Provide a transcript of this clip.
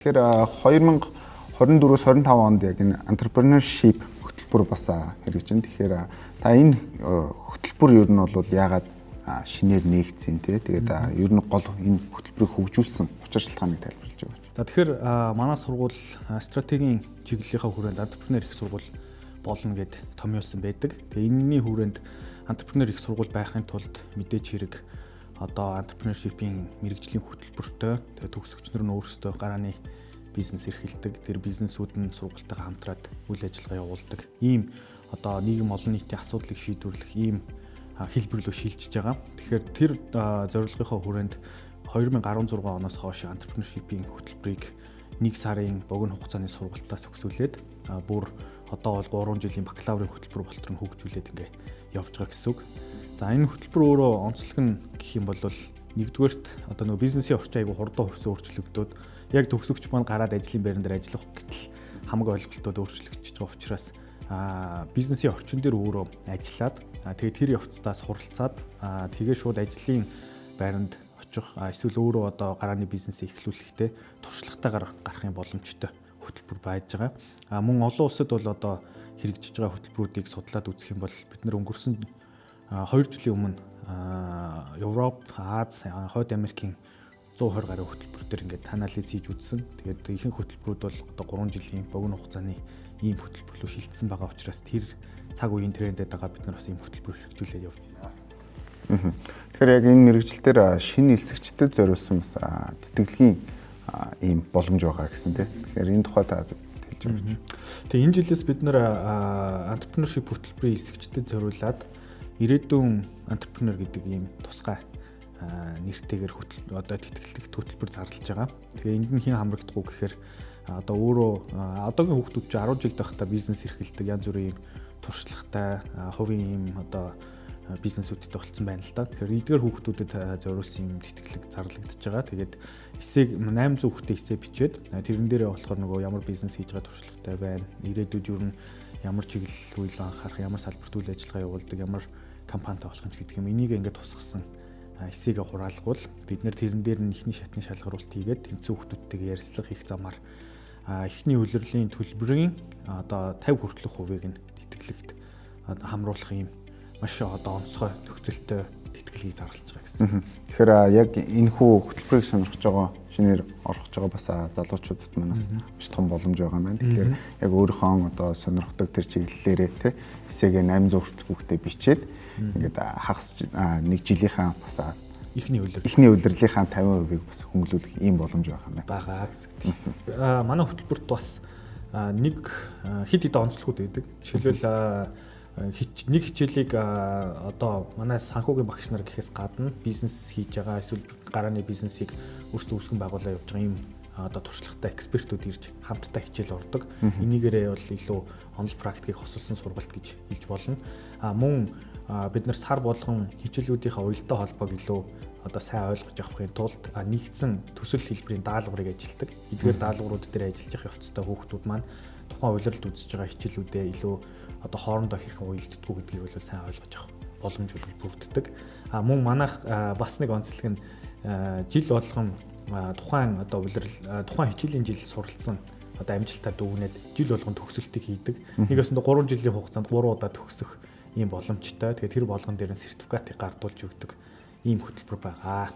Тэгэхээр 2024-өөс 25 онд яг энэ entrepreneurship хөтөлбөр бас хэрэгжинэ. Тэгэхээр та энэ хөтөлбөр ер нь бол яагаад шинээр нээгдсэн те, тэгээд ер нь гол энэ хөтөлбөрийг хөгжүүлсэн учир шалтгааныг тайлбарлаж өгөөч. За, тэгэхээр манай сургууль стратегийн чиглэлийнхаа хүрээнд entrepreneur их сургууль болно гэд томьёосон байдаг. Тэгээ энэний хүрээнд entrepreneur их сургууль байхын тулд мэдээж хэрэг одоо entrepreneurship-ийн мэргэжлийн хөтөлбөртэй, тэгээ төгсөгч нар нь өөрсдөө гарааны бизнес эрхэлдэг. Тэр бизнесүүд нь сургуультайгаа хамтраад үйл ажиллагаа явуулдаг. Ийм одоо нийгэм, олон нийтийн асуудлыг шийдвэрлэх ийм хэлбэр рүү шилжиж байгаа. Тэгэхээр тэр зорилгынхоо хүрээнд 2016 оноос хойш entrepreneurship-ийн хөтөлбөрийг нэг сарын богино хугацааны сургалтаас өксүүлээд бүр одоо бол 3 жилийн бакалаврын хөтөлбөр болтол нь хөгжүүлээд ингээ явж байгаа гэсэн үг. За, энэ хөтөлбөр өөрөө онцлог нь гэх юм бол нэгдүгээрт одоо нөгөө бизнесийн орчин айгүй хурдан хувьсан өөрчлөгдөөд, яг төгсөгч маань гараад ажлын байран дээр ажиллах гэтэл хамаг ойлголтууд өөрчлөгдөж байгаа учраас бизнесийн орчин дээр өөрөө ажиллаад, тэгээд тэр явцдаа суралцаад, тэгээ шууд ажлын байранд очих, эсвэл өөрөө одоо гарааны бизнесээ эхлүүлэхдээ туршлагатайгаар гарахын боломжтой хөтөлбөр байж байгаа. Мөн олон улсад бол одоо хэрэгжиж байгаа хөтөлбөрүүдийг судлаад үзэх юм бол бид нар өнгөрсөн 2 жилийн өмнө Европ, Ази, Хойд Америкийн 120 гаруй хөтөлбөр дээр ингээд анализ хийж үзсэн. Тэгээд ихэнх хөтөлбөрүүд бол одоо 3 жилийн богино хугацааны ийм хөтөлбөр рүү шилжсэн байгаа учраас тэр цаг үеийн трендэд байгаа бид нар бас ийм хөтөлбөр хэрэгжүүлээд явж байна. Тэгэхээр яг энэ мэргэжил дээр шинэ элсэгчдэд зориулсан бас тэтгэлгийн ийм боломж байгаа гэсэн тийм. Тэгэхээр энэ тухай та хэлж өгөөч. Тэгээ энэ жилээс бид нар entrepreneurship хөтөлбөрийн элсэгчдэд зориулаад "Ирээдүйн entrepreneur" гэдэг ийм тусгай нэртэйгээр хөтөл одоо тэтгэлэг хөтөлбөр зарлаж байгаа. Тэгээ энд нь хэн хамрагдах уу гэхээр одоо өөрөө одоогийн хүүхдүүд чинь 10 жилд байхдаа бизнес эрхэлдэг, янз бүрийн туршлагатай, хувийн ийм одоо бизнесүүдтэй болцсон байна л да. Тэгэхээр эдгээр хүүхдүүдэд зориулсан юм тэтгэлэг зарлагдаж байгаа. Тэгээд эссэг 800 хүүхдээ эссе бичээд, тэрэн дээрээ болохоор нөгөө ямар бизнес хийж байгаа туршлагатай байна. Ирээдүйд юу нь ямар чиглэл рүү илүү анхаарах, ямар салбарт үйл ажиллагаа явуулдаг, ямар компанитай болох юм гэдэг юм. Энийг ингээд тусгасан эссегээ хураалгавал бид нар тэрэн дээр нь эхний шатны шалгаруулалт хийгээд, тэнцэн хүүхдүүдтэйгээ ярилцлага хийх замаар эхний улирлын төлбөрийн одоо 50 хүртэлх хувийг нь тэтгэлэгт хамруулах юм маш одоо онцгой нөхцөлтэй тэтгэлгийг зарлаж байгаа гэсэн. Тэгэхээр яг энэ хүү хөтөлбөрийг сонирхож байгаа, шинээр орох гэж байгаа бас залуучуудад манаас маш том боломж байгаа юм байна. Тэгэхээр яг өөрийнхөө одоо сонирхдаг тэр чиглэлээрээ те эссегээ 800 хүртэлх хүүхдээ бичээд, ингээд хагас нэг жилийнхаа бас эхний улирал эхний улирлынхаа 50%-ийг бас хөнгөлүүлэх ийм боломж байгаа юм байна. Байгаа гэсэн. Манай хөтөлбөрт бас нэг хэд хэдэн онцлогууд байдаг. Жишээлбэл, нэг хичээлийг одоо манай санхүүгийн багш нар гэхээс гадна бизнес хийж байгаа эсвэл гарааны бизнесийг өөрсдөө үүсгэн байгуулаад явж байгаа ийм одоо туршлагатай экспертүүд ирж хамтдаа хичээл ордог. Энийгээрээ бол илүү онол практикийг хосолсон сургалт гэж хэлж болно. Мөн бид нар сар болгон хичээлүүдийнхээ уялдаа холбоог илүү одоо сайн ойлгож авахын тулд нэгдсэн төсөл хэлбэрийн даалгаврыг ажилладаг. Эдгээр даалгаврууд дээр ажиллаж явах явцдаа хүүхдүүд маань тухайн улиралд үзэж байгаа хичээлүүдээ илүү одоо хоорондоо хэрхэн уялддаг гэдгийг бол сайн ойлгож авах боломж бүрддэг. Мөн манайх бас нэг онцлог нь жил болгон тухайн одоо улирал, тухайн хичээлийн жил суралцсан одоо амжилтаа дүгнээд жил болгон төгсөлтийг хийдэг. Нэг ёсондоо 3 жилийн хугацаанд 3 удаа төгсөх ийм боломжтой. Тэгээ тэр болгон дээр нь сертификатыг гардуулж өгдөг ийм хөтөлбөр байгаа.